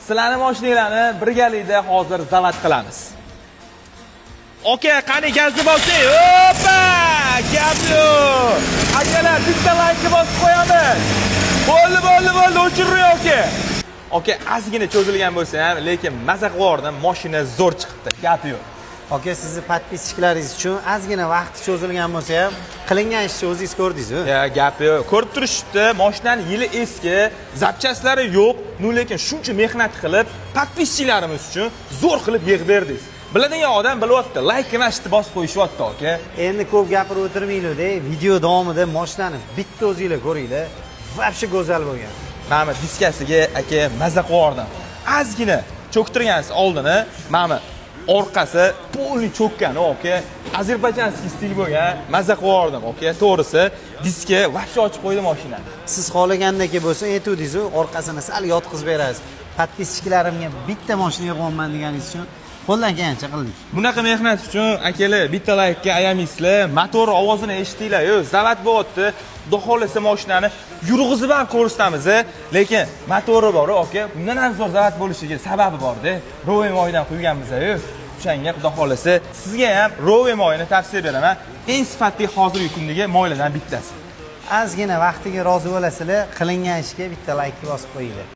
Sizlarni mashinanglarni birgalikda hozir завод qilamiz. Aka, qani, gazni bosing. Опа! Gap yo'q. Akalar, bitta laykni bosib qo'yamiz. Bo'ldi, bo'ldi, bo'ldi, o'chiring, aka. Aka, ozgina cho'zilgan bo'lsa ham, lekin maza qilib yubordim. Mashina zo'r chiqibdi. Gap yo'q. Aka, sizni подписчик laringiz uchun ozgina vaqti cho'zilgan bo'lsa ham, qilingan ishni o'zingiz ko'rdingiz-ku. Ya, gap yo'q. Ko'rib turishibdi, mashinani yili eski, запчасть lari yo'q, ну lekin shuncha mehnat qilib, подписчик larimiz uchun zo'r qilib yig'ib berdingiz. Biladigan odam bilyapti, layk emasni bosib qo'yishyapti, aka. Endi ko'p gapirib o'tirmaylik-da, video davomida mashinani bitta o'zinglar ko'ringlar. Вообще go'zal bo'lgan. Mana diskasiga, aka, maza qilib yubordim. Ozgina cho'ktirgansiz oldini, mana orqasi полный cho'kkani, aka. Азербайджанский стиль bo'lgan, maza qilib yubordim, aka. To'g'risi, diska вообще ochib qo'ydi mashinani. Siz xohlagandek bo'lsa aytuvdingiz-u, orqasini sal yotqizib berasiz. Подписчик larimga bitta mashina yig'yapman deganingiz uchun qo'ldan kelgancha qildik. Bunaqa mehnat uchun, akalar, bitta laykka ayamaysizlar. Motor ovozini eshitdinglar-yu, завод bo'lyapti. Xudo xohlasa, mashinani yurg'izib ham ko'rsatamiz, lekin motori bor, aka. Bundan ham zo'r завод bo'lishiga sababi bor-da. Rowe moyidan quyganmiz-ku. O'shanga, xudo xohlasa, sizga ham Rowe moyini tavsiya beraman. Eng sifatli hozirgi kundagi moylardan bittasi. Ozgina vaqtiga rozi bo'lasizlar, qilingan ishga bitta laykni bosib qo'yinglar.